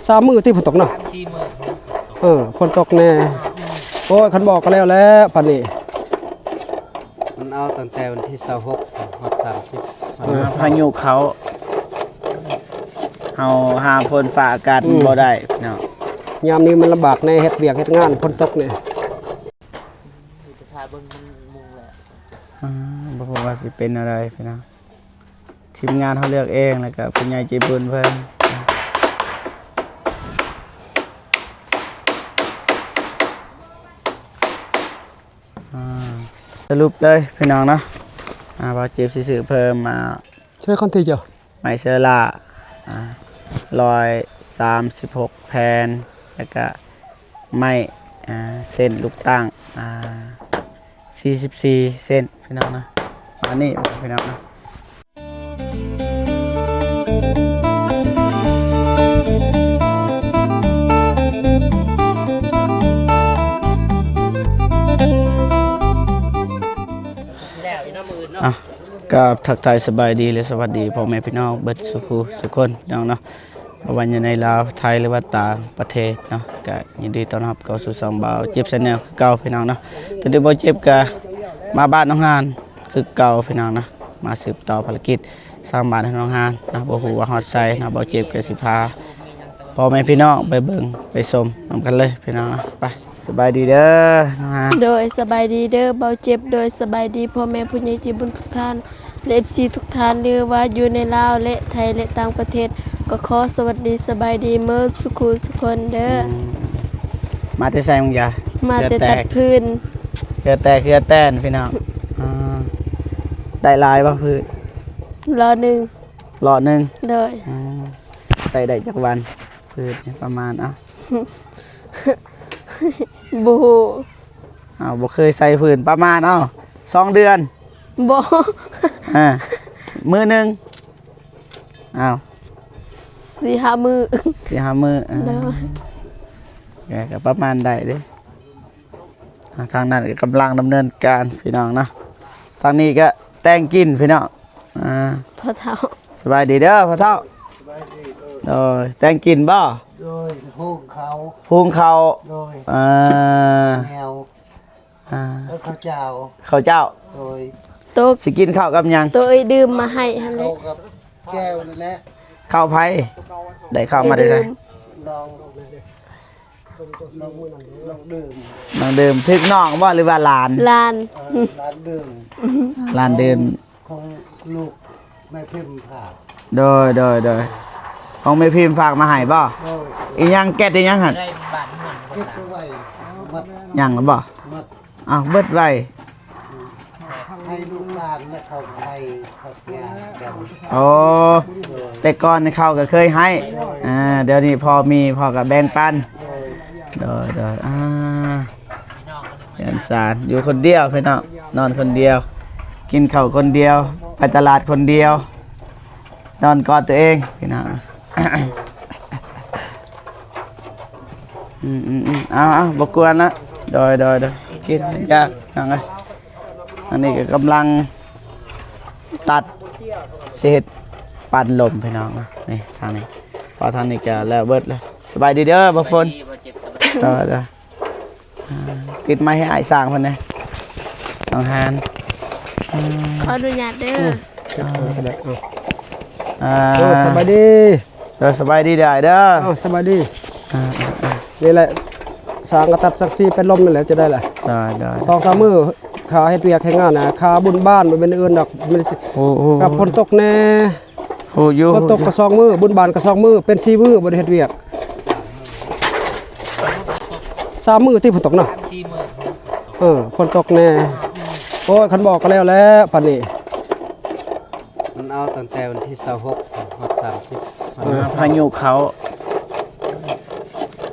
ສາມມື້ຕິຝົນຕົກເນາະ ສາມສີ່ມື້ ເອີ ຝົນຕົກແດ່. ໂອ້ຍ ຄັນບໍ່ກໍແລ້ວແຫຼະ ປານນີ້ ມັນເອົາຕັ້ງແຕ່ວັນທີຊາວຫົກຮອດສາມສິບ ເອີ ພາຍຸເຂົ້າ ເຮົາຫ້າມຝົນຟ້າອາກາດ ອືມ ມັນບໍ່ໄດ້ເນາະ. ຍາມນີ້ມັນລຳບາກແດ່ ເຮັດວຽກເຮັດງານ ຝົນຕົກນີ້. ຈະພາເບິ່ງມັນມຸງແລ້ວ ອ່າ ບໍ່ຮູ້ວ່າຊິເປັນແນວໃດພີ່ນ້ອງ. ທີມງານເຮົາເລືອກເອງ ແລ້ວກໍຜູ້ໃຫຍ່ໃຈບຸນເພິ່ນ ອ່າ ສະຫຼຸບເລີຍພີ່ນ້ອງເນາະ. ອ່າ ບ່າວເຈັບຊິຊື້ເພີ່ມມາ ໃຊ້ຄອນທີເຈົ້າ ໄມ້ເຊີລາ ອ່າ ຮ້ອຍສາມສິບຫົກແຜ່ນ ແລ້ວກະໄມ້ ອ່າ ເສັ້ນລູກຕັ້ງ ອ່າ ສີ່ສິບສີ່ເສັ້ນພີ່ນ້ອງເນາະ. ອັນນີ້ພີ່ນ້ອງເນາະ ກາບທັກທາຍສະບາຍດີ ແລະ ສະຫວັດດີພໍ່ແມ່ພີ່ນ້ອງເບິດສູ່ຜູ້ສູ່ຄົນພີ່ນ້ອງເນາະ. ບໍ່ວ່າຢູ່ໃນລາວ ໄທ ຫຼືວ່າຕ່າງປະເທດເນາະ ກະຍິນດີຕ້ອນຮັບເຂົ້າສູ່ຊ່ອງບ່າວເຈັບ Channel ຄືເກົ່າພີ່ນ້ອງເນາະ. ຕອນນີ້ບ່າວເຈັບກະມາບ້ານໜອງຫານຄືເກົ່າພີ່ນ້ອງເນາະ ມາສືບຕໍ່ພາລະກິດສ້າງບ້ານໃຫ້ໜອງຫານເນາະ. ບໍ່ຮູ້ວ່າຮອດໃສເນາະ ບ່າວເຈັບກະຊິພາພໍ່ແມ່ພີ່ນ້ອງໄປເບິ່ງໄປຊົມນຳກັນເລີຍພີ່ນ້ອງເນາະ. ໄປ ສະບາຍດີເດີນ້ອງຫານ. ໂດຍ ສະບາຍດີເດີບ່າວເຈັບ. ໂດຍ ສະບາຍດີພໍ່ແມ່ຜູ້ໃຫຍ່ໃຈບຸນທຸກທ່ານ ແລະ ເອັຟຊີ ທຸກທ່ານ ຫຼືວ່າຢູ່ໃນລາວ ແລະ ໄທ ແລະ ຕ່າງປະເທດ ກໍຂໍສະຫວັດດີສະບາຍດີເໝິດສູ່ຄູ່ສູ່ຄົນເດີ. ອືມ ມາແຕ່ໃສມຶງຢາ? ມາແຕ່ຕັດຟືນ. ເຫື່ອແຕກເຫື່ອແຕນພີ່ນ້ອງ. ອ່າ ໄດ້ຫຼາຍບໍ່ຟືນ? ລໍ້ໜຶ່ງ. ລໍ້ໜຶ່ງ. ໂດຍ. ອືມ ໃຊ້ໄດ້ຈັກວັນ? ຟືນປະມານ ເອົ້າ ບໍ່ຮູ້. ເອົາ ບໍ່ເຄີຍໃສ່ຟືນ ປະມານ ເອົ້າ ສອງເດືອນ. ບໍ່. ອ່າ ມື້ໜຶ່ງ. ເອົາ ສີ່ຫ້າມື້. ສີ່ຫ້າມື້. ເອີ ໂດຍ. ກໍປະມານໄດ້ເດ້. ອ່າ ທາງນັ້ນກໍກຳລັງດຳເນີນການພີ່ນ້ອງເນາະ. ທາງນີ້ກໍແຕ່ງກິນພີ່ນ້ອງ. ອ່າ ພໍ່ເຖົ້າ. ສະບາຍດີເດີພໍ່ເຖົ້າ. ສະບາຍດີ. ໂດຍ. ແຕ່ງກິນບໍ່? ໂດຍ. ຫຸງເຂົ້າ. ຫຸງເຂົ້າ. ໂດຍ. ອ່າ ແນວ ອ່າ ເຂົ້າເຈົ້າ. ເຂົ້າເຈົ້າ. ໂດຍ. ໂຕ ຊິກິນເຂົ້າກັບຫຍັງ? ໂຕເອີຍດື່ມມາໃຫ້ຫັ້ນແຫຼະ. ເຂົ້າກັບແກ້ວນັ້ນແຫຼະ. ເຂົ້າໃຜ? ໄດ້ເຂົ້າມາແຕ່ໃສ? ນ້ອງ ນ້ອງ ນ້ອງດື່ມ. ນ້ອງດື່ມ. ຖືກນ້ອງບໍ່ ຫຼືວ່າຫຼານ? ຫຼານ. ເອີ ຫຼານດື່ມ. ຫຼານດື່ມ. ຂອງລູກແມ່ພິມຝາກ. ໂດຍ ໂດຍ ໂດຍ. ຂອງແມ່ພິມຝາກມາໃຫ້ບໍ່? ໂດຍ. ອີຫຍັງ ແກັດອີຫຍັງຫັ້ນ? ເກັດໄວ້ ມັດ. ຍັງບໍ່? ມັດ. ອ້າວ ເບິດໄວ. ໃຫ້ລູກຫຼານແລ້ວເຂົາໃຫ້ເຂົາຍາກັນ. ໂອ້ ໂດຍ. ແຕ່ກ່ອນນີ້ເຂົາກໍເຄີຍໃຫ້. ໂດຍ. ອ່າ ດຽວນີ້ພໍມີ ພໍກໍແບ່ງປັນ. ໂດຍ. ໂດຍ ໂດຍ. ອ່າ ເຮືອນຊານ ຢູ່ຄົນດຽວພີ່ນ້ອງ ນອນຄົນດຽວ ກິນເຂົ້າຄົນດຽວ ໄປຕະຫຼາດຄົນດຽວ ນອນກອດຕົວເອງພີ່ນ້ອງ. ອືມໆໆ ເອົາໆ ບໍ່ກວນລະ. ໂດຍໆໆ ກິນຢາກນ້ອງເອີຍ. ອັນນີ້ກໍກຳລັງຕັດ ຊິເຮັດປັນລົມພີ່ນ້ອງ. ນີ້ທາງນີ້ ພໍທາງນີ້ກໍແລ້ວເບິດແລ້ວ. ສະບາຍດີເດີບ່າວຝົນ. ເອີ ເດີ. ອ່າ ຕິດໄມໃຫ້ອ້າຍຊ່າງເພິ່ນແດ່ ນ້ອງຫານ. ອ່າ ຂໍອະນຸຍາດເດີ. ອ່າ ເອີ ສະບາຍດີ. ເດີ ສະບາຍດີເດີອ້າຍເດີ. ເອົາ ສະບາຍດີ. ອ່າໆໆ ນີ້ແຫຼະ ສ້າງກະຕັດສັງກະສີເປັນລົມນີ້ແຫຼະ ຈະໄດ້ລະ. ໄດ້ໆ ສອງສາມມື້ ຄ່າເຮັດວຽກເຮັດງານນະ ຄ່າບຸນບ້ານ ບໍ່ແມ່ນອື່ນດອກ. ໂອ້ໆ ກັບຝົນຕົກແດ່. ໂອ້ ຢູ່ ຝົນຕົກກໍສອງມື້ ບຸນບ້ານກໍສອງມື້ ເປັນສີ່ມື້ບໍ່ໄດ້ເຮັດວຽກ. ສາມມື້ຕິຝົນຕົກເນາະ ສາມສີ່ມື້. ເອີ ຝົນຕົກແດ່. ໂອ້ຍ ຄັນບໍ່ກໍແລ້ວແຫຼະ ປານນີ້ ມັນເອົາຕັ້ງແຕ່ວັນທີຊາວຫົກຮອດສາມສິບ. ອ່າ ພາຍຸເຂົ້າ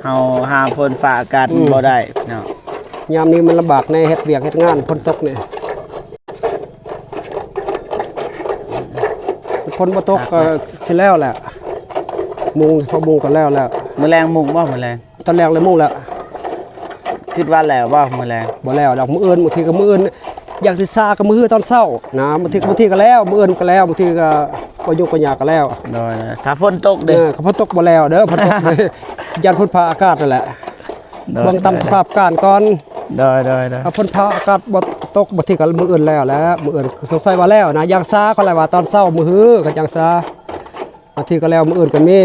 ເຮົາຫ້າມຝົນຟ້າອາກາດ ອືມ ມັນບໍ່ໄດ້ເນາະ. ຍາມນີ້ມັນລຳບາກແດ່ ເຮັດວຽກເຮັດງານ ຝົນຕົກນີ້. ຝົນບໍ່ຕົກກໍຊິແລ້ວແຫຼະ ມຸງ ພໍມຸງກໍແລ້ວແລ້ວ. ມື້ແລງມຸງບໍ່? ມື້ແລງ ຕອນແລງເລີຍມຸງແລ້ວ. ຄິດວ່າແລ້ວບໍ່ມື້ແລງ? ບໍ່ແລ້ວດອກ ມື້ອື່ນ ບາງທີກໍມື້ອື່ນ. ຢາກຊິຊາກໍມື້ຮືຕອນເຊົ້ານະ, ບາງທີ ບາງທີກໍແລ້ວ, ມື້ອື່ນກໍແລ້ວ, ບາງທີກໍບໍ່ຫຍຸ້ງບໍ່ຍາກກໍແລ້ວ. ໂດຍ ຖ້າຝົນຕົກເດ້? ເອີ ຖ້າຝົນຕົກບໍ່ແລ້ວເດີ, ຝົນຕົກ ຢ້ານຝົນຟ້າອາກາດນັ້ນແຫຼະ. ໂດຍ ເບິ່ງຕາມສະພາບການກ່ອນ. ໂດຍ ໂດຍ ໂດຍ ຖ້າຝົນຟ້າອາກາດບໍ່ຕົກ ບາງທີກໍມື້ອື່ນແລ້ວແຫຼະ, ມື້ອື່ນສົງໄສວ່າແລ້ວນະ. ຢາກຊາ ເຂົາເລີຍວ່າຕອນເຊົ້າ ມື້ຮືເຂົາຈັ່ງຊາ, ບາງທີກໍແລ້ວ ມື້ອື່ນກໍມີ.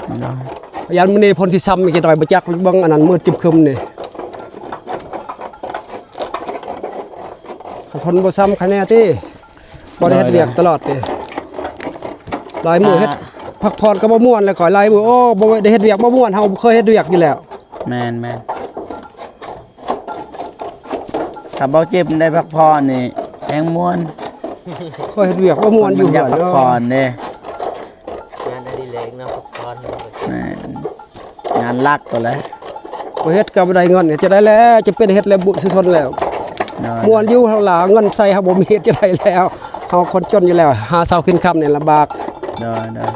ໂດຍ ຢ້ານມື້ນີ້ຝົນຊິຊ້ຳອີກຈັກໜ່ອຍ ບໍ່ຈັກ, ເບິ່ງອັນນັ້ນມືດຄຶ້ມໆນີ້. ຄັນຝົນບໍ່ຊ້ຳ ໃຄແນ່ຕິ. ບໍ່ໄດ້ເຮັດວຽກຕະຫຼອດເດ້. ຫຼາຍມື້ເຮັດ ອ່າ ພັກຜ່ອນກໍບໍ່ມ່ວນແລ້ວຂ້ອຍ, ຫຼາຍມື້ ໂອ້ ບໍ່ໄດ້ເຮັດວຽກບໍ່ມ່ວນ, ເຮົາບໍ່ເຄີຍເຮັດວຽກຢູ່ແລ້ວ. ແມ່ນໆ ຖ້າບໍ່ເຈັບໄດ້ພັກຜ່ອນນີ້ແຮງມ່ວນ. ຂ້ອຍເຮັດວຽກບໍ່ມ່ວນຢູ່ເຮືອນ ພັກຜ່ອນເດ້. ງານອະດິເລກເນາະ ພັກຜ່ອນ. ແມ່ນ. ງານຫຼັກໂຕແຫຼະ. ບໍ່ເຮັດກໍບໍ່ໄດ້ເງິນ ເຮັດຈັ່ງໃດແລ້ວ? ຈະເປັນເຮັດແລ້ວບຸສຸຊົນແລ້ວ. ໂດຍ ມ່ວນຢູ່ຫັ້ນລະ, ເງິນໃຊ້ເຮົາບໍ່ມີ ເຮັດຈັ່ງໃດແລ້ວ? ເຮົາຄົນຈົນຢູ່ແລ້ວ, ຫາເຊົ້າກິນຄ່ຳນີ້ລຳບາກ. ໂດຍ ໂດຍ.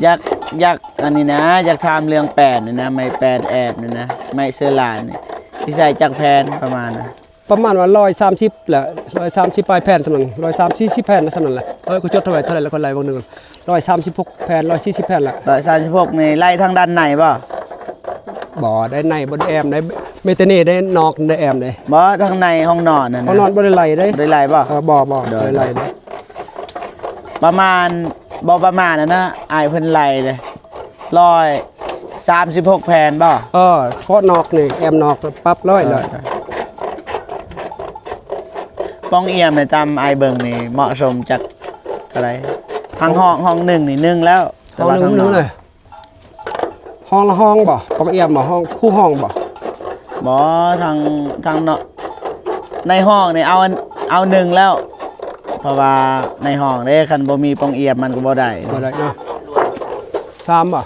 ຢາກ ຢາກອັນນີ້ນະ, ຢາກຖາມເລື່ອງແປນນີ້ນະ, ໄມ້ແປນແອບນີ້ນະ, ໄມ້ເຊີລານນີ້ ຊິໃຊ້ຈັກແຜ່ນປະມານນະ? ປະມານວ່າຮ້ອຍສາມສິບແຫຼະ, ຮ້ອຍສາມສິບປາຍແຜ່ນສ່ຳນັ້ນ, ຮ້ອຍສາມສິບ ສີ່ສິບແຜ່ນສ່ຳນັ້ນແຫຼະ. ເອີ ກໍຈົດເທົ່າໃດ ເທົ່າໃດແລ້ວກໍໄລ່ເບິ່ງໜຶ່ງ, ຮ້ອຍສາມສິບຫົກແຜ່ນ, ຮ້ອຍສີ່ສິບແຜ່ນລະ. ຮ້ອຍສາມສິບຫົກນີ້ໄລ່ທາງດ້ານໃນບໍ່? ບໍ່ ດ້ານໃນບໍ່ໄດ້ແອ້ມໃດ, ມີແຕ່ນີ້ໄດ້ ນອກໄດ້ແອ້ມເດ້. ບໍ່ ທາງໃນຫ້ອງນອນນັ້ນນະ, ຫ້ອງນອນບໍ່ໄດ້ໄລ່ເດ້. ບໍ່ໄດ້ໄດ້ບໍ່? ເອີ ບໍ່ ບໍ່ ໂດຍ ບໍ່ໄດ້ໄລ່ເດ້. ປະມານ ບໍ່ປະມານນັ້ນນະ, ອ້າຍເພິ່ນໄລ່ເດ້. ຮ້ອຍສາມສິບຫົກແຜ່ນບໍ່? ເອີ ສະເພາະນອກນີ້ ແອ້ມນອກປັບຮ້ອຍເລີຍ. ເອີ ປ່ອງອຽມນີ້ຕາມອ້າຍເບິ່ງນີ້ເໝາະສົມຈັກເທົ່າໃດ? ທາງຫ້ອງ ຫ້ອງໜຶ່ງນີ້ໜຶ່ງແລ້ວ, ຫ້ອງໜຶ່ງ ແຕ່ວ່າທາງນອກ ໜຶ່ງເລີຍ. ຫ້ອງລະຫ້ອງບໍ່? ປ່ອງອຽມບໍ່? ຫ້ອງ ຄູ່ຫ້ອງບໍ່? ບໍ່ ທາງ ທາງເນາະ ໃນຫ້ອງນີ້ເອົາ ເອົາໜຶ່ງແລ້ວ, ເພາະວ່າໃນຫ້ອງເດ້ ຄັນບໍ່ມີປ່ອງອຽມມັນກໍບໍ່ໄດ້. ບໍ່ໄດ້ເນາະ. ສາມບໍ່?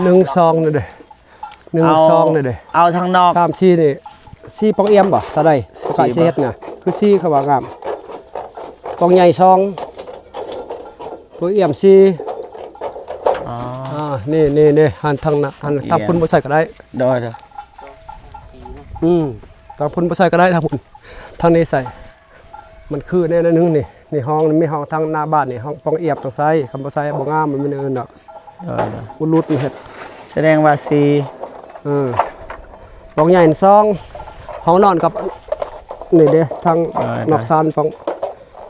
ໜຶ່ງ ສອງນີ້ເດ້. ໜຶ່ງ ເອົາ ສອງນີ້ເດ້. ເອົາທາງນອກ ສາມ ສີ່ນີ້. ສີ່ປ່ອງອຽມບໍ່? ເທົ່າໃດ? ປະກາດຊິເຮັດນະ ຄືສີ່ເຂົາວ່າງາມ. ປ່ອງໃຫຍ່ສອງ ໂອ້ຍ ອຽມສີ່. ອໍ ອ່າ ນີ້ ນີ້ ນີ້ ຫັນທາງນະ ຫັນ ເອີ ທາງພຸ້ນບໍ່ໃສ່ກໍໄດ້. ໂດຍ ໂດຍ. ອືມ ທາງພຸ້ນບໍ່ໃສ່ກໍໄດ້ ທາງພຸ້ນ ທາງນີ້ໃສ່. ມັນຄືແນວໜຶ່ງນີ້ ນີ້ຫ້ອງ ມີຫ້ອງທາງໜ້າບ້ານນີ້ ຫ້ອງປ່ອງອຽມຕ້ອງໃສ່ ຄັນບໍ່ໃສ່ບໍ່ງາມ ມັນມີແນວອື່ນດອກ. ເອີ ບຸລຸດມັນເຮັດ ສະແດງວ່າສີ່. ເອີ ປ່ອງໃຫຍ່ສອງ ຫ້ອງນອນກັບ ນີ້ເດ້ ທາງ ເອີ ນອກຊານ ປ່ອງ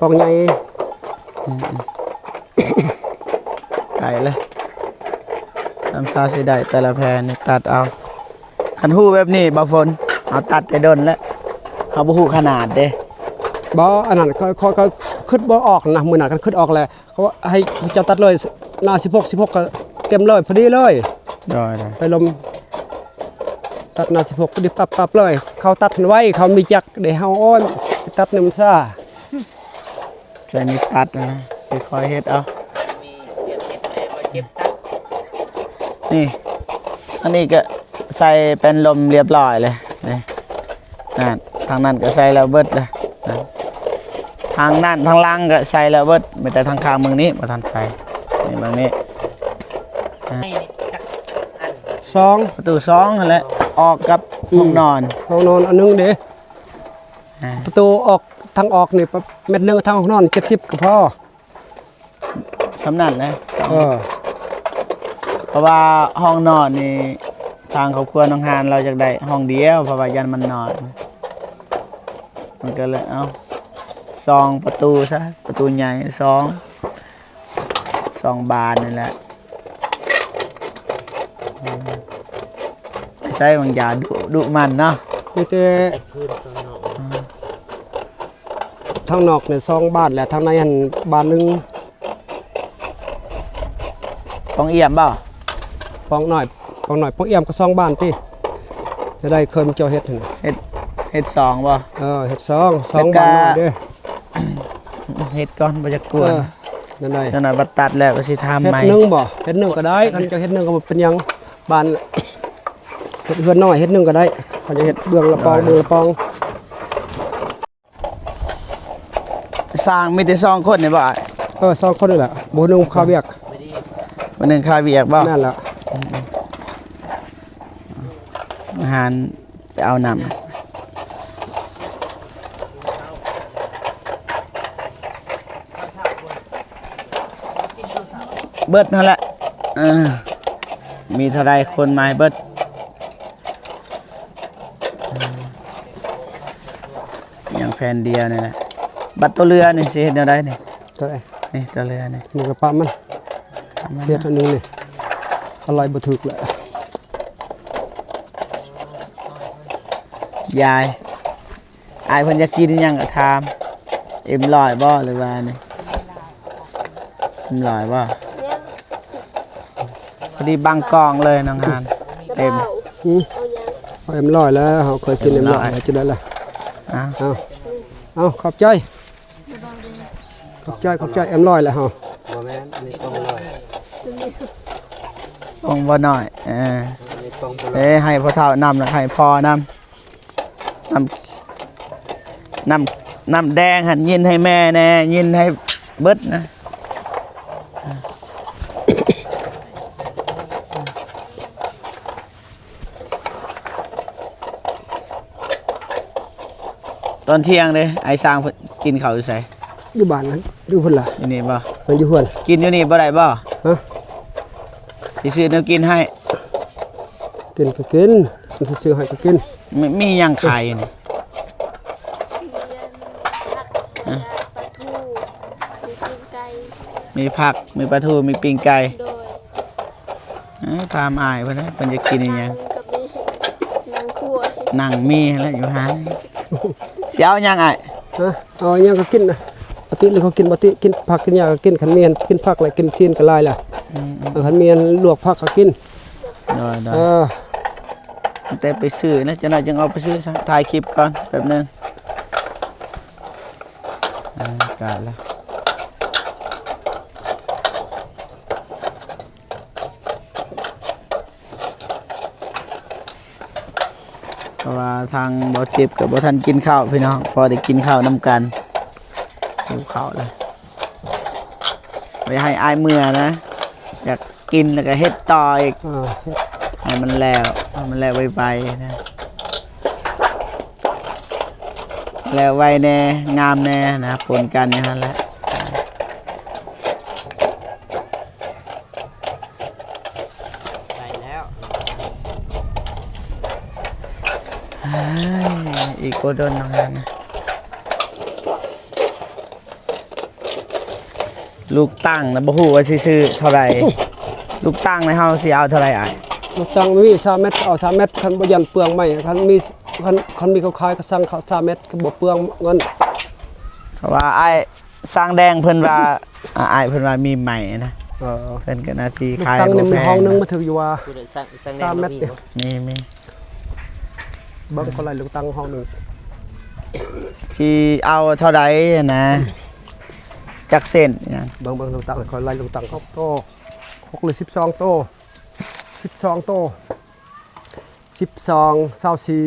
ປ່ອງໃຫຍ່. ອືມ ໄກເລີຍ ນ້ຳຊາຊິໄດ້ແຕ່ລະແຜ່ນນີ້ຕັດເອົາ. ຄັນຮູ້ແບບນີ້ບໍ່ຝົນ ເຮົາຕັດແຕ່ດົນແລ້ວ ເຮົາບໍ່ຮູ້ຂະໜາດເດ້. ບໍ່ ອັນນັ້ນ ຂ້ອຍ ຂ້ອຍ ຂ້ອຍຄິດບໍ່ອອກນະ ມື້ນັ້ນຄັນຄິດອອກແລ້ວ ເຂົາໃຫ້ເຈົ້າຕັດເລີຍ ໜ້າສິບຫົກ ສິບຫົກກໍເຕັມເລີຍ ພໍດີເລີຍ. ໂດຍ ໂດຍ. ໄປລົມ ຕັດໜ້າສິບຫົກ ພໍດີປັບໆເລີຍ. ເຂົາຕັດໃຫ້ໄວ ເຂົາມີຈັກເດ້ ເຮົາ ໂອ້ຍ ໄປຕັດນີ້ມັນຊ້າ. ໃສ່ມີດຕັດນະ ຄ່ອຍໆເຮັດເອົາ. ມີວຽກເຮັດແລ້ວມາເຈັບຕັດ. ນີ້ ອັນນີ້ກໍໃສ່ແປ້ນລົມລຽບລ້ອຍເລີຍ ນີ້ ນັ້ນ ທາງນັ້ນກໍໃສ່ແລ້ວເບິດເລີຍ ທາງນັ້ນ ທາງຫຼັງກໍໃສ່ແລ້ວເບິດ ມີແຕ່ທາງຂ້າງເບິ່ງນີ້ບໍ່ທັນໃສ່. ນີ້ເບິ່ງນີ້ ອາ ໃນນີ້ຈັກອັນ? ສອງ ປະຕູສອງຫັ້ນແຫຼະ ອອກກັບ ອືມ ຫ້ອງນອນ ຫ້ອງນອນອັນໜຶ່ງເດ້. ອ່າ ປະຕູອອກ ທາງອອກນີ້ ແມັດໜຶ່ງ ທາງຫ້ອງນອນເຈັດສິບກໍພໍ ສ່ຳນັ້ນແຫຼະ. ເອີ ເພາະວ່າຫ້ອງນອນນີ້ ທາງຄອບຄົວນ້ອງຮານລາວຢາກໄດ້ຫ້ອງດຽວ ເພາະວ່າຢ້ານມັນນ້ອຍ ມັນກໍເລີຍເອົາສອງປະຕູຊະ ປະຕູໃຫຍ່ສອງ ສອງບານນີ້ແຫຼະ. ໃຊ້ບາງຢາດຸ ດຸໝັ່ນເນາະ ມີແຕ່ ອືມ ທາງນອກນີ້ສອງບານ ແລະ ທາງໃນຫັ້ນບານໜຶ່ງ. ປ່ອງອຽມບໍ່? ປ່ອງນ້ອຍ ປ່ອງນ້ອຍ ປ່ອງອຽມກໍສອງບານຕິ ຈະໄດ້ເຄີຍເຈົ້າເຮັດຫັ້ນ ເຮັດ ເຮັດສອງບໍ່? ເອີ ເຮັດສອງ ສອງບານນ້ອຍເດ້. ເຮັດກ່ອນ ບໍ່ຢາກກວນ ເອີ ນັ້ນໄດ໋ ນັ້ນນະ ບັດຕັດແລ້ວກໍຊິທຳໃໝ່. ເຮັດໜຶ່ງບໍ່? ເຮັດໜຶ່ງກໍໄດ້ ຄັນຈະເຮັດໜຶ່ງກໍບໍ່ເປັນຫຍັງ ບ້ານ ເຮັດເຮືອນນ້ອຍ ເຮັດໜຶ່ງກໍໄດ້ ຄັນຈະເຮັດເບື້ອງລະປອງ ເອີ ເບື້ອງລະປອງ. ສ້າງມີແຕ່ສອງຄົນນີ້ບໍ່ອ້າຍ? ເອີ ສອງຄົນນີ້ແຫຼະ ຜູ້ໜຶ່ງຄາວຽກ ຜູ້ໜຶ່ງຄາວຽກບໍ່? ແມ່ນແລ້ວ ອາຫານ ໄປເອົານ້ຳ ເບິດຫັ້ນແຫຼະ ເອີ ມີເທົ່າໃດຄົນມາໃຫ້ເບິດ ຍັງແຜ່ນດຽວນີ້ແຫຼະ ບັດຕົວເຫຼືອນີ້ຊິເຮັດແນວໃດນີ້? ຕົວໃດ? ນີ້ຕົວເຫຼືອນີ້ ນີ້ກະປະມັນ ປະມັນ ເສດອັນໜຶ່ງນີ້ ອາໄລ່ບໍ່ຖືກແຫຼະ ຍາຍ ອ້າຍເພິ່ນຢາກກິນອີ່ຫຍັງກະຖາມ ເອັມຮ້ອຍບໍ່ ຫຼືວ່ານີ້ ເອັມຮ້ອຍບໍ່? ພໍດີບັງກ້ອງເລີຍນ້ອງຫານ ເອັມ ອືມ ເອົາເອັມຮ້ອຍແລ້ວ ເຮົາເຄີຍກິນເອັມຮ້ອຍ ເອັມຮ້ອຍ ເອົາຈັ່ງໃດລະ? ເອົາ ເອົາ ເອົາ ຂອບໃຈ ຂອບໃຈ ຂອບໃຈ ເອັມຮ້ອຍແລ້ວເຮົາ ບໍ່ແມ່ນ ອັນນີ້ກ້ອງນ້ອຍ ກ້ອງບໍ່ນ້ອຍ ເອີ ອັນນີ້ກ້ອງບໍ່ນ້ອຍ ເອີ ໃຫ້ພໍ່ເຖົ້ານຳ ແລ້ວໃຫ້ພໍ່ນຳ ນ້ຳ ນ້ຳ ນ້ຳແດງຫັ້ນຍິນໃຫ້ແມ່ແດ່ ຍິນໃຫ້ເບິດນະ ຕອນທ່ຽງເດ້ ອ້າຍຊ້າງເພິ່ນກິນເຂົ້າຢູ່ໃສ? ຢູ່ບ້ານນັ້ນ ຢູ່ພຸ້ນລະ ຢູ່ນີ້ບໍ່? ມັນຢູ່ເຮືອນ ກິນຢູ່ນີ້ບໍ່ໄດ້ບໍ່? ຮະ? ຊິຊື້ແນວກິນໃຫ້ ກິນກະກິນ ມັນຊິຊື້ໃຫ້ກະກິນ. ມີ ມີຫຍັງຂາຍຢູ່ນີ້? ມີອັນຜັກ ຮະ? ແລ້ວກະປາທູ ມີປີ້ງໄກ່ ມີຜັກ ມີປາທູ ມີປີ້ງໄກ່ ໂດຍ. ເອີ ຖາມອ້າຍເພິ່ນເດ້ ເພິ່ນຢາກກິນອີ່ຫຍັງ? ກະມີ ນັ່ງຄົວ ນັ່ງມີຫັ້ນແຫຼະຢູ່ຫັ້ນ ຊິເອົາຫຍັງອ້າຍ? ຮະ? ເອົາຫຍັງກະກິນນະ ປະຕິນີ້ເຂົາກິນ ປະຕິກິນຜັກກິນຫຍ້າກະກິນ ຄັນມີອັນກິນຜັກແລ້ວກິນຊີ້ນກະຫຼາຍລະ ອືມໆ ຄັນມີອັນລວກຜັກກະກິນ ໂດຍໆ ເອີ ແຕ່ໄປຊື້ນະ ຈັກໜ້ອຍຈຶ່ງອອກໄປຊື້ຊະ ຖ່າຍຄລິບກ່ອນແປັບໜຶ່ງ ອາ ກາດລະ ເພາະວ່າທາງບໍ່ຈິບກະບໍ່ທັນກິນເຂົ້າພີ່ນ້ອງ ພໍໄດ້ກິນເຂົ້ານຳກັນ ຫິວເຂົ້າແລ້ວ ບໍ່ຢາກໃຫ້ອ້າຍເມືອນະ ຢາກກິນແລ້ວກະເຮັດຕໍ່ອີກ ເອີ ໃຫ້ມັນແລ້ວ ໃຫ້ມັນແລ້ວໄວໆນະ ແລ້ວໄວແດ່ ງາມແດ່ນະ ປົນກັນຢູ່ຫັ້ນແຫຼະ. ໄດ້ແລ້ວ ເຮີ້ຍ ອີກບໍ່ດົນດອກຫັ້ນນະ ລູກຕັ້ງນະ ບໍ່ຮູ້ວ່າຊິຊື້ເທົ່າໃດ ລູກຕັ້ງນະ ເຮົາຊິເອົາເທົ່າໃດອ້າຍ? ລູກຕັ້ງມີສາມແມັດ ເອົາສາມແມັດ ຄັນບໍ່ຢ້ານເປືອງໄມ້ ຄັນມີ ຄັນ ຄັນມີເຂົາຂາຍກະສັ່ງເຂົາສາມແມັດ ກະບໍ່ເປືອງເງິນ ເພາະວ່າອ້າຍ ຊ່າງແດງເພິ່ນວ່າ ອາ ອ້າຍເພິ່ນວ່າມີໃໝ່ນະ ເອີ ເພິ່ນກະໜ້າຊິຂາຍບໍ່ແພງ ລູກຕັ້ງນີ້ມັນຫ້ອງໜຶ່ງ ມັນຖືກຢູ່ວ່າ ຜູ້ໃດສ້າງ ສ້າງແດງ ສາມແມັດ ມີບໍ່? ມີ ມີ ເບິ່ງເຂົາໄລ່ລູກຕັ້ງຫ້ອງໜຶ່ງ ຊິເອົາເທົ່າໃດຫັ້ນນະ ຈັກເສັ້ນຫຍັງ ເບິ່ງ ເບິ່ງລູກຕັ້ງ ເຂົາໄລ່ລູກຕັ້ງ ຫົກໂຕ ຫົກຫຼືສິບສອງໂຕ ສິບສອງໂຕ ສິບສອງ ຊາວສີ່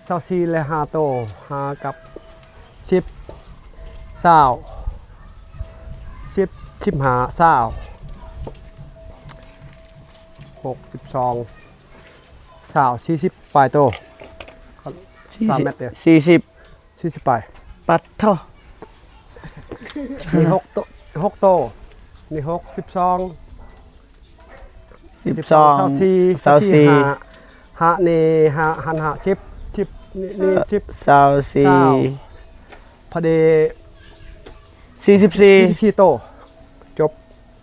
ຊາວສີ່ ແລະ ຫ້າໂຕ ຫ້າກັບສິບ ຊາວ ສິບ ສິບຫ້າ ຊາວ ຫົກ ສິບສອງ ຊາວ ສີ່ສິບປາຍໂຕ ສາມແມັດເດ ສີ່ສິບ ສີ່ສິບປາຍ ປັດໂທ້ ມີຫົກໂຕ ຫົກໂຕ ມີຫົກ ສິບສອງ ສິບສອງ ຊາວສີ່ ຊາວສີ່ ຊາວສີ່ ຫ້າ ຫ້ານີ້ ຫ້າ ຫັນຫ້າ ສິບ ສິບນີ້ ນີ້ສິບ ຊາວສີ່ ຊາວ ພໍດີ ສີ່ສິບສີ່ ສີ່ສິບສີ່ໂຕ ຈົບ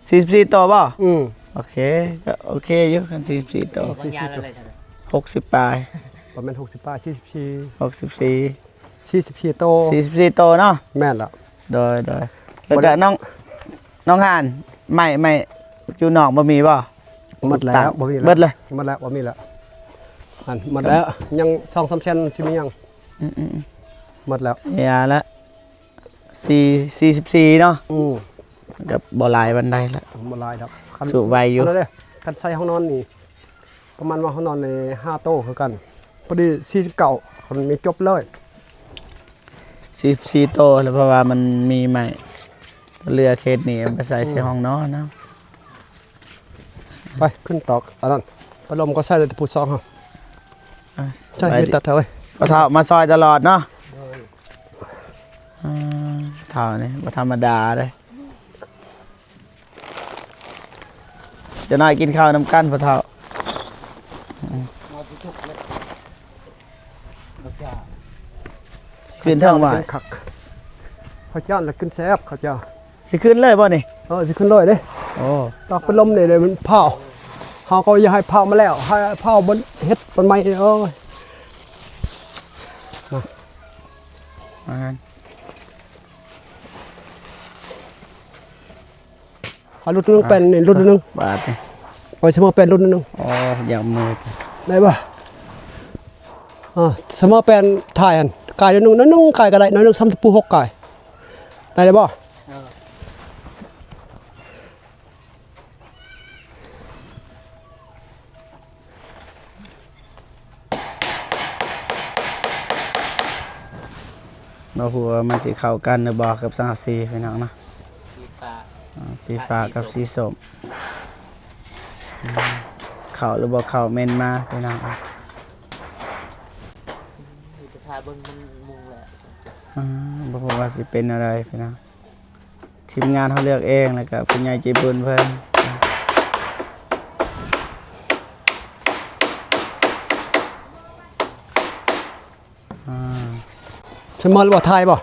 ສີ່ສິບສີ່ໂຕບໍ່? ອືມ ໂອເຄ ກະໂອເຄຢູ່ ຄັນສີ່ສິບສີ່ໂຕ ຫົກສິບປາຍ ບໍ່ແມ່ນຫົກສິບປາຍ ສີ່ສິບສີ່ ຫົກສິບສີ່ ສີ່ສິບສີ່ໂຕ ສີ່ສິບສີ່ໂຕເນາະ ແມ່ນແລ້ວ ໂດຍໆ ແລ້ວກະນ້ອງ ນ້ອງຫານ ໄມ້ ໄມ້ຢູ່ນອກບໍ່ມີບໍ່? ໝົດແລ້ວ ບໍ່ມີແລ້ວ ໝົດເລີຍ ໝົດແລ້ວ ບໍ່ມີແລ້ວ ອັນໝົດແລ້ວ ຍັງສອງສາມແຜ່ນ ຊິມີຫຍັງ ອືມໆໆ ໝົດແລ້ວ ເຫືອລະ ສີ່ ສີ່ສິບສີ່ເນາະ ອືມ ກະບໍ່ຫຼາຍປານໃດລະ ບໍ່ຫຼາຍດອກ ສູ້ໄຫວຢູ່ ຄັນໃສ່ຫ້ອງນອນນີ້ ປະມານວ່າເຮົານອນໃນຫ້າໂຕຄືກັນ ພໍດີສີ່ສິບເກົ້າ ຄັນມີຈົບເລີຍ ສີ່ສິບສີ່ໂຕ ແລ້ວເພາະວ່າມັນມີໄມ້ ເຫຼືອເຂດນີ້ໄປໃສ່ໃສ່ຫ້ອງນອນເນາະ ໄປຂຶ້ນຕອກອັນນັ້ນ ພັດລົມກະໃສ່ແຕ່ຜູ້ສອງເຮົາ ອ່າ ໃຊ່ ສະບາຍດີ ມີຕັດເຖົ້າເອີຍ ພໍ່ເຖົ້າມາຊ່ອຍຕະຫຼອດເນາະ. ອ່າ ພໍ່ເຖົ້ານີ້ບໍ່ທຳມະດາເດ້. ຈະໜ້ອຍກິນເຂົ້ານຳກັນພໍ່ເຖົ້າ. ອືມ ຊິຂຶ້ນເທິງບໍ່? ຄັກ ເຂົ້າຈ້ານລະກິນແຊບ ເຂົ້າເຈົ້າ. ຊິຂຶ້ນເລີຍບໍ່ນີ້? ເອີ ຊິຂຶ້ນເລີຍເດ້. ໂອ້ ຕອກເປັນລົມນີ້ເດ້ ມັນເຜົາ ເຮົາກໍຢາກໃຫ້ເຜົາມາແລ້ວ ໃຫ້ເຜົາມັນເຮັດມັນໃໝ່. ໂອ້ຍ ມາ ມາ ເອົາລຸດໜຶ່ງ ອ່ະ ແປ້ນນີ້ລຸດໜຶ່ງ ບາດນີ້ ໂອ້ຍ ສະເໝີແປ້ນລຸດໜຶ່ງ. ອໍ ຢາກມືດ ໄດ້ບໍ່? ອ່າ ສະເໝີແປ້ນຖ່າຍຫັ້ນ ກາຍໜ້ອຍໜຶ່ງ ໜ້ອຍໜຶ່ງກາຍກໍໄດ້ ໜ້ອຍໜຶ່ງ ສາມຕະປູຫົກກາຍ ໄດ້ແລ້ວບໍ່? ເອີ ບໍ່ຮູ້ວ່າມັນຊິເຂົ້າກັນຫຼືບໍ່ກັບສັງກະສີພີ່ນ້ອງເນາະ. ສີຟ້າ ອ່າ ສີຟ້າກັບສີສົ້ມ ອືມ ເຂົ້າຫຼືບໍ່ເຂົ້າເມັນມາພີ່ນ້ອງ. ອືມ ເຮົາຈະຖ້າເບິ່ງມັນມຸງແຫຼະ. ອ່າ ບໍ່ຮູ້ວ່າຊິເປັນແນວໃດພີ່ນ້ອງ. ທີມງານເຮົາເລືອກເອງ ແລ້ວກໍຜູ້ໃຫຍ່ໃຈບຸນເພິ່ນ ອ່າ ສະເໝີແລ້ວບໍ່? ຖ່າຍບໍ່?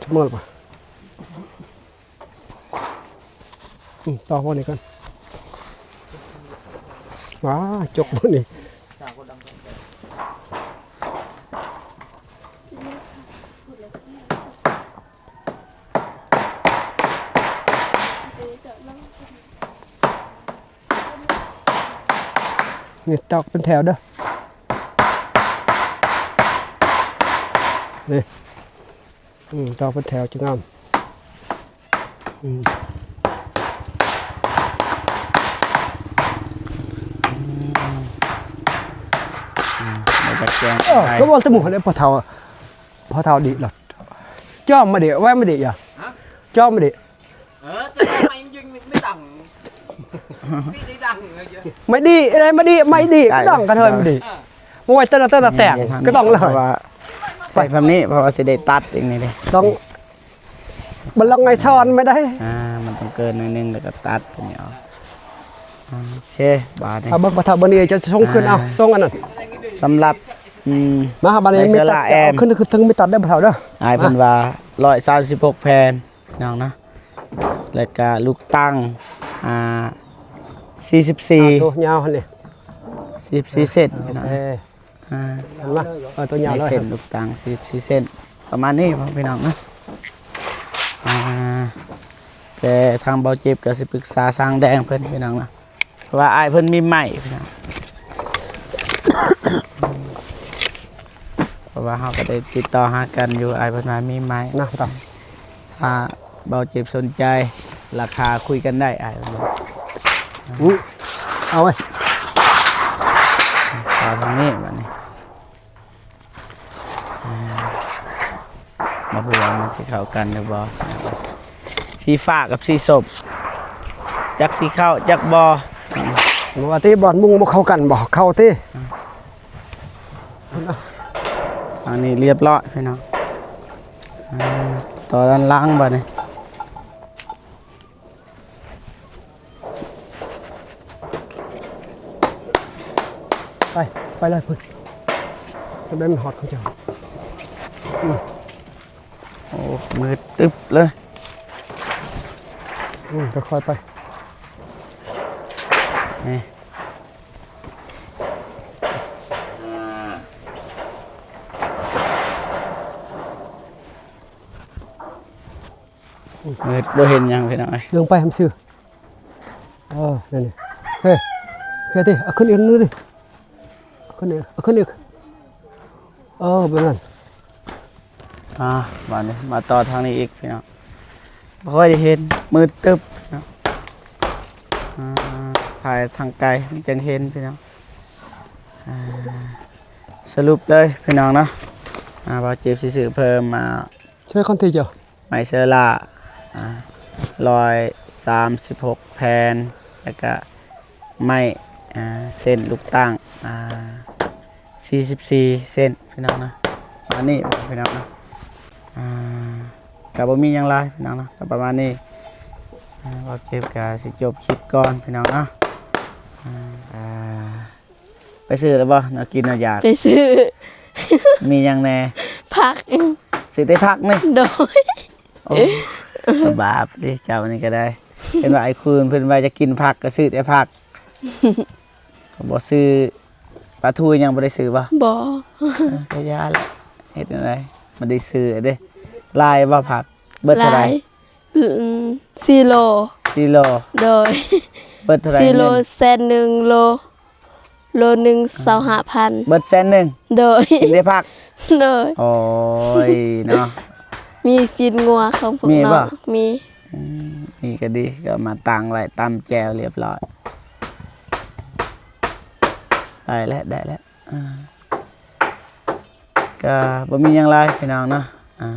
ສະເໝີແລ້ວບໍ່? ອືມ ຕໍ່ພວກນີ້ກ່ອນ. ວ້າ ຈົກບໍ່ນີ້? ນີ້ຕອກເປັນແຖວເດີ ນີ້ ອືມ ຕອກເປັນແຖວຈະງາມ. ອືມ ອືມ ອືມ ບໍ່ຈັກແຈ້ງ ເອີ ໄດ້ ກໍເວົ້າແຕ່ໝູ່ຫັ້ນແຫຼະ ພໍ່ເຖົ້າ ພໍ່ເຖົ້າດີດ ຈອມມາເດ ໄວ້ມາເດ ຢ່າ ຮະ ຈອມມາເດ. ເອີ ແຕ່ໄມ້ຍິງໄມ່ດັງ ໄມ່ໄດ້ດັງເລີຍ ໄມ້ດີໄດ້ ໄມ້ດີ ໄມ້ດີ ໄດ້ ກໍດັງກະເທີຍ ໄມ້ດີ ເອີ ບໍ່ໄວ້ແຕ່ລະ ແຕ່ລະແຕກ ນີ້ ກໍຕ້ອງເລີຍ ເພາະວ່າແຕກສ່ຳນີ້ ເພາະວ່າຊິໄດ້ຕັດອີກນີ້ເດ້ ຕ້ອງ ບັນລັງໄງສອນໄມ່ໄດ້ ອ່າ ມັນຕ້ອງເກີນໜ້ອຍໜຶ່ງ ແລ້ວກໍຕັດຕົວນີ້ອອກ. ອ່າ ໂອເຄ ບາດນີ້ ເອົາເບິ່ງ ພໍ່ເຖົ້າ ບາດນີ້ຈະສົ່ງຂຶ້ນ ອ່າ ເອົາ ສົ່ງອັນນັ້ນ ສຳລັບ ອືມ ມາ ບາດນີ້ມີຕັດ ເອົາຂຶ້ນ ຂຶ້ນເທິງມີຕັດໄດ້ ພໍ່ເຖົ້າເດີ ອ້າຍເພິ່ນວ່າ ຮ້ອຍສາມສິບຫົກແຜ່ນ ພີ່ນ້ອງເນາະ ແລ້ວກະລູກຕັງ ອ່າ ສີ່ສິບສີ່ ອ່າ ໂຕຍາວຫັ້ນນີ້ ສີ່ສິບສີ່ເຊັນ ພີ່ນ້ອງ ໂອເຄ ອ່າ ເຫັນບໍ່ ເອີ ໂຕຍາວເລີຍ ເສັ້ນລູກຕັງສີ່ສິບສີ່ເຊັນ ປະມານນີ້ພີ່ນ້ອງເນາະ. ອ່າ ແຕ່ທາງເບົາເຈັບກໍຊິປຶກສາຊ່າງແດງເພິ່ນ ພີ່ນ້ອງເນາະ ເພາະວ່າອ້າຍເພິ່ນມີໄມ້ ພີ່ນ້ອງ ເພາະວ່າເຮົາກໍໄດ້ຕິດຕໍ່ຫາກັນຢູ່ ອ້າຍເພິ່ນວ່າມີໄມ້ນະ ຖ້າເບົາເຈັບສົນໃຈ ລາຄາຄຸຍກັນໄດ້ ອ້າຍເພິ່ນວ່າ ອື ເອົາເວີຍ ເອົາທາງນີ້ບາດນີ້. ອ່າ ບໍ່ຮູ້ວ່າມັນຊິເຂົ້າກັນຫຼືບໍ່ ສີຟ້າກັບສີສົ້ມ ຈັກຊິເຂົ້າຈັກບໍ່. ບໍ່ວ່າຕິ ບ່ອນມຸງບໍ່ເຂົ້າກັນບໍ່ ເຂົ້າຕິ. ອ່າ ອັນນີ້ລຽບຮ້ອຍພີ່ນ້ອງ ອ່າ ຕໍ່ດ້ານຫຼັງບາດນີ້. ໄປ ໄປເລີຍພຸ້ນ ໄປໃຫ້ມັນຮອດຂອງເຈົ້າ. ອືມ ໂອ້ ມືດຕຶບເລີຍ. ອືມ ຄ່ອຍໆໄປ ນີ້. ມືດ ບໍ່ເຫັນຫຍັງພີ່ນ້ອງເອີຍ ເລື່ອງໄປທຳຊື່. ເອີ ນັ້ນນີ້ ເຮີ້ຍ ເຄື່ອນຕິ ເອົາຂຶ້ນອີກໜຶ່ງຕິ ເອົາຂຶ້ນອີກ ເອົາຂຶ້ນອີກ ເອີ ແບບນັ້ນ. ອ່າ ບາດນີ້ມາຕໍ່ທາງນີ້ອີກພີ່ນ້ອງ ບໍ່ຄ່ອຍໄດ້ເຫັນ ມືດຕຶບເນາະ. ອ່າ ຖ່າຍທາງໄກມັນຈັ່ງເຫັນພີ່ນ້ອງ. ອ່າ ສະຫຼຸບເລີຍພີ່ນ້ອງເນາະ ອ່າ ບ່າວເຈັບຊິຊື້ເພີ່ມມາ ໃຊ້ຄອນທີເຈົ້າ ໄມ້ເຊີລາ ອ່າ ຮ້ອຍສາມສິບຫົກແຜ່ນ ແລ້ວກະໄມ້ ອ່າ ເສັ້ນລູກຕັ້ງ ອ່າ ສີ່ສິບສີ່ເຊັນພີ່ນ້ອງເນາະ. ປະມານນີ້ພີ່ນ້ອງເນາະ. ອ່າ ກະບໍ່ມີຫຍັງຫຼາຍພີ່ນ້ອງເນາະ, ກະປະມານນີ້. ອ່າ ເວົ້າເຈັບກະຊິຈົບຄລິບກ່ອນພີ່ນ້ອງເນາະ. ອ່າ ອ່າ ໄປຊື້ແລ້ວບໍ່ ແນວກິນແນວຢາກ? ໄປຊື້. ມີຫຍັງແດ່? ຜັກ. ຊື້ແຕ່ຜັກນີ້? ໂດຍ. ໂອ້ ລຳບາກເດ້ເຈົ້ານີ້ກໍໄດ້. ເຫັນວ່າອ້າຍຄູນເພິ່ນວ່າຈະກິນຜັກກໍຊື້ແຕ່ຜັກ. ບໍ່ຊື້ປາທູຫຍັງບໍ່ໄດ້ຊື້ບໍ່? ບໍ່. ເອີ ກໍຢ່າລະ ເຮັດແນວໃດ ບໍ່ໄດ້ຊື້ເດ້. ຫຼາຍບໍ່ຜັກ? ເບິດເທົ່າໃດ? ຫຼາຍ. ອືມ ສີ່ໂລ. ສີ່ໂລ. ໂດຍ. ເບິດເທົ່າໃດ? ສີ່ໂລ ເງິນ ແສນໜຶ່ງ ໂລ ໂລໜຶ່ງ ອ່າ ຊາວຫ້າພັນ. ເບິດແສນໜຶ່ງ? ໂດຍ. ກິນແຕ່ຜັກ? ໂດຍ. ໂອ້ຍເນາະ ມີຊີ້ນງົວຂອງພວກ ມີບໍ່? ນ້ອງ ມີ. ອືມ ມີກໍດີ ກໍມາຕັ້ງໄວ້ ຕຳແຈ່ວລຽບຮ້ອຍ. ໄດ້ແລ້ວ ໄດ້ແລ້ວ. ອ່າ ກໍບໍ່ມີຫຍັງຫຼາຍພີ່ນ້ອງເນາະ. ອ່າ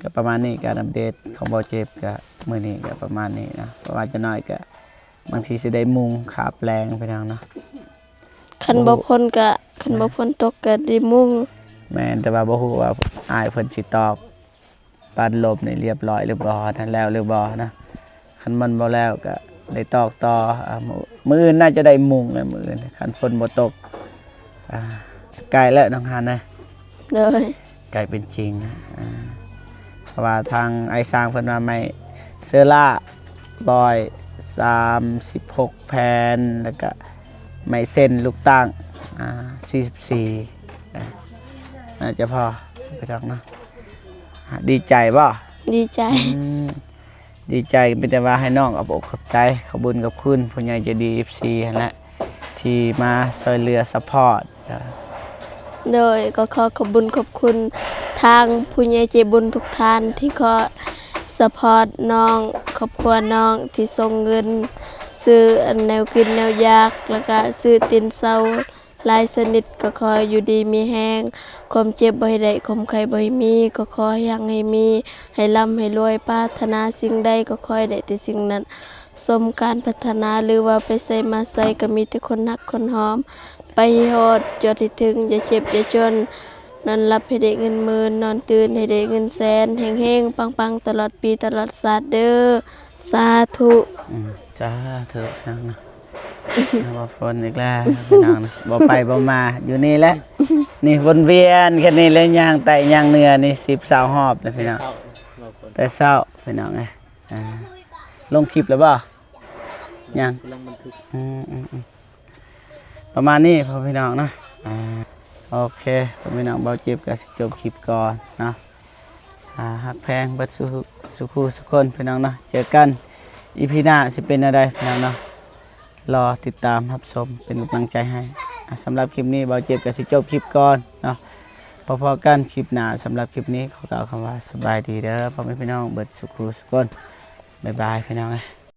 ກໍປະມານນີ້ ການອັບເດດຂອງບໍ່ເຈັບກໍມື້ນີ້ກໍປະມານນີ້ເນາະ. ເພາະວ່າຈັກໜ້ອຍກໍບາງທີຊິໄດ້ມຸງຂາບແລງພີ່ນ້ອງເນາະ. ຄັນບໍ່ ບໍ່ຮູ້ ຝົນກໍ ຄັນບໍ່ຝົນຕົກກໍໄດ້ມຸງ. ແມ່ນ ແຕ່ວ່າບໍ່ຮູ້ວ່າອ້າຍເພິ່ນຊິຕອກບານລົມນີ້ລຽບຮ້ອຍຫຼືບໍ່ນະ ແລ້ວຫຼືບໍ່ນະ. ຄັນມັນບໍ່ແລ້ວກໍໄດ້ຕອກຕໍ່. ອ່າ ມື້ ມື້ອື່ນໜ້າຈະໄດ້ມຸງແຫຼະ ມື້ອື່ນ ຄັນຝົນບໍ່ຕົກ. ອ່າ ໃກ້ແລ້ວນ້ອງຮັນນະ. ໂດຍ. ໃກ້ເປັນຈິງ. ອ່າ ເພາະວ່າທາງອ້າຍຊ່າງເພິ່ນວ່າໄມ້ເຊີລາຮ້ອຍສາມສິບຫົກແຜ່ນ ແລ້ວກະໄມ້ເຊັນລູກຕັ້ງ ອ່າ ສີ່ສິບສີ່ ອ່າ ໜ້າຈະພໍໄປດອກເນາະ. ດີໃຈບໍ່? ດີໃຈ. ອືມ ດີໃຈ ມີແຕ່ວ່າໃຫ້ນ້ອງຂອບອົກຂອບໃຈ ຂອບບຸນຂອບຄຸນຜູ້ໃຫຍ່ໃຈດີ ເອັຟຊີ ຫັ້ນແຫຼະ ທີ່ມາຊ່ວຍເຫຼືອຊັບພອດ. ໂດຍ ກໍຂໍຂອບບຸນຂອບຄຸນທາງຜູ້ໃຫຍ່ໃຈບຸນທຸກທ່ານ ທີ່ຂໍຊັບພອດນ້ອງ ຄອບຄົວນ້ອງ ທີ່ສົ່ງເງິນຊື້ອັນແນວກິນແນວຢາກ ແລ້ວກະຊື້ຕີນເສົາ ຫຼາຍຊະນິດ. ກໍຂໍຢູ່ດີມີແຮງ ຄວາມເຈັບບໍ່ໃຫ້ໄດ້ ຄວາມໄຂ້ບໍ່ໃຫ້ມີ. ກໍຂໍໃຫ້ຮັ່ງໃຫ້ມີ ໃຫ້ລ່ຳໃຫ້ລວຍ ປາດຖະໜາສິ່ງໃດກໍຂໍໃຫ້ໄດ້ແຕ່ສິ່ງນັ້ນ ສົມການປາດຖະໜາ ຫຼືວ່າໄປໃສມາໃສກໍມີແຕ່ຄົນຮັກຄົນຫອມ ໄປໃຫ້ຮອດຈົດໃຫ້ເຖິງ ຢ່າເຈັບຢ່າຈົນ ນອນຫຼັບໃຫ້ໄດ້ເງິນໝື່ນ ນອນຕື່ນໃຫ້ໄດ້ເງິນແສນ ເຮັງໆ ປັງໆ ຕະຫຼອດປີຕະຫຼອດຊາດເດີ້ ສາທຸ. ອືມ ສາທຸເນາະ. ເອົາ ວ່າຝົນອີກແລ້ວພີ່ນ້ອງ ບໍ່ໄປບໍ່ມາ ຢູ່ນີ້ແຫຼະ ນີ້ວົນວຽນແຄ່ນີ້ແຫຼະ ຍ່າງໃຕ້ຍ່າງເໜືອນີ້ ສິບ ຊາວຮອບແລ້ວພີ່ນ້ອງ ແຕ່ເຊົ້າພີ່ນ້ອງເອີຍ. ອ່າ ລົງຄລິບແລ້ວບໍ່? ຍັງ ກຳລັງບັນທຶກ. ອືມໆໆ ປະມານນີ້ພໍ່ແມ່ພີ່ນ້ອງເນາະ. ອ່າ ໂອເຄ ພໍ່ແມ່ພີ່ນ້ອງ ເບົາເຈັບກໍຊິຈົບຄລິບກ່ອນເນາະ. ອ່າ ຮັກແພງເບິດສູ່ ສູ່ຄູ່ສູ່ຄົນພີ່ນ້ອງເນາະ. ເຈີກັນອີພີໜ້າ ຊິເປັນແນວໃດພີ່ນ້ອງເນາະ ລໍຕິດຕາມຮັບຊົມເປັນກຳລັງໃຈໃຫ້. ອ່າ ສຳລັບຄລິບນີ້ ເບົາເຈັບກໍຊິຈົບຄລິບກ່ອນເນາະ. ພໍ້ໆກັນຄລິບໜ້າ. ສຳລັບຄລິບນີ້ ຂໍກ່າວຄຳວ່າສະບາຍດີເດີ້ ພໍ່ແມ່ພີ່ນ້ອງເບິດສູ່ຄູ່ສູ່ຄົນ. ບາຍບາຍພີ່ນ້ອງເອີຍ.